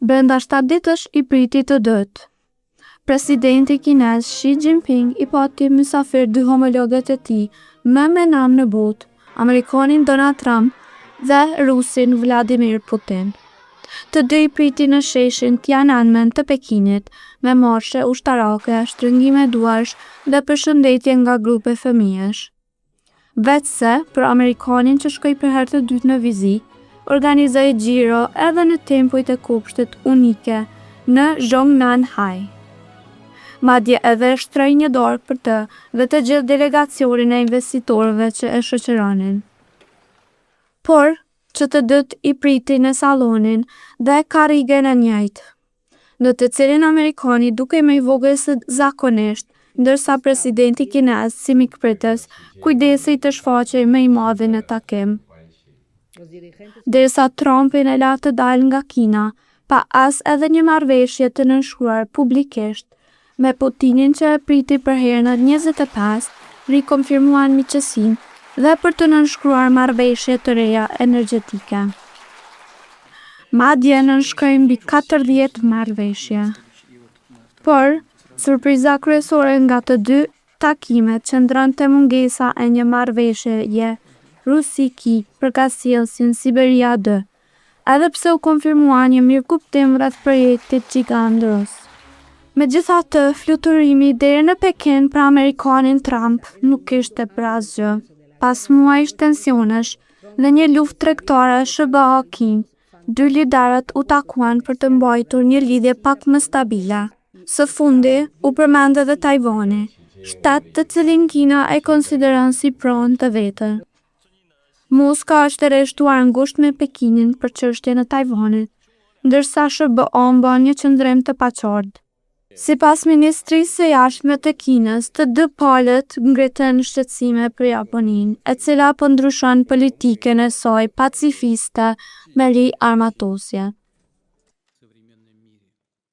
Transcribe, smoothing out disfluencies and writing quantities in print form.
Brenda 7 ditësh i priti të dytë. Presidenti kinez Xi Jinping i pati mysafir dy homologët e tij më me nam në botë, amerikanin Donald Trump dhe rusin Vladimir Putin. Të dy i priti në sheshin Tiananmen të Pekinit, me marshe ushtarake, shtrëngime duarsh dhe përshëndetje nga grupe fëmijësh. Veçse, për amerikanin që shkoi për herë të dytë në vizitë, organizoi xhiro edhe në tempujt e kopshtet unike në Zhongnanhai. Madje edhe shtroi një dorë për të dhe të gjithë delegacionin e investitorëve që e shoqëronin. Por, që të dytë i priti në sallonin dhe karrigen e njëjtë, në të cilin amerikani dukej më i vogël se zakonisht, ndërsa presidenti kinez si mikpritës kujdesej të shfaqej më i madhi në takim. Derisa Trumpin e la të dalë nga Kina, pa as edhe një marrëveshje të nënshkruar publikisht, me Putinin që e priti për herën e 25, rikonfirmuan miqësinë dhe për të nënshkruar marrëveshje të reja energjetike. Madje nënshkroi mbi 40 marrëveshje. Por, surpriza kryesore nga të dy takimet qëndron te mungesa e një marrëveshjeje Rusi-Kinë për gazsjellësin Siberia 2, edhe pse u konfirmua një mirëkuptim rreth projektit gjigant rus. Megjithatë, fluturimi deri në Pekin për amerikanin Trump nuk ishte për asgjë. Pas muajsh tensionesh dhe një luftë tregtare SHBA-Kinë, dy liderët u takuan për të mbajtur një lidhje pak më stabile. Së fundi, u përmend edhe Tajvani, shtet të cilin Kina e konsideron si pronë të vetën. Moska është e rreshtuar ngushtë me Pekinin për çështjen e Tajvanit, ndërsa SHBA mban një qëndrim të paqartë. Sipas Ministrisë së Jashtme të Kinës, të dy palët ngritën shqetësime për Japoninë, e cila po ndryshon politikën e saj pacifiste me riarmatosje.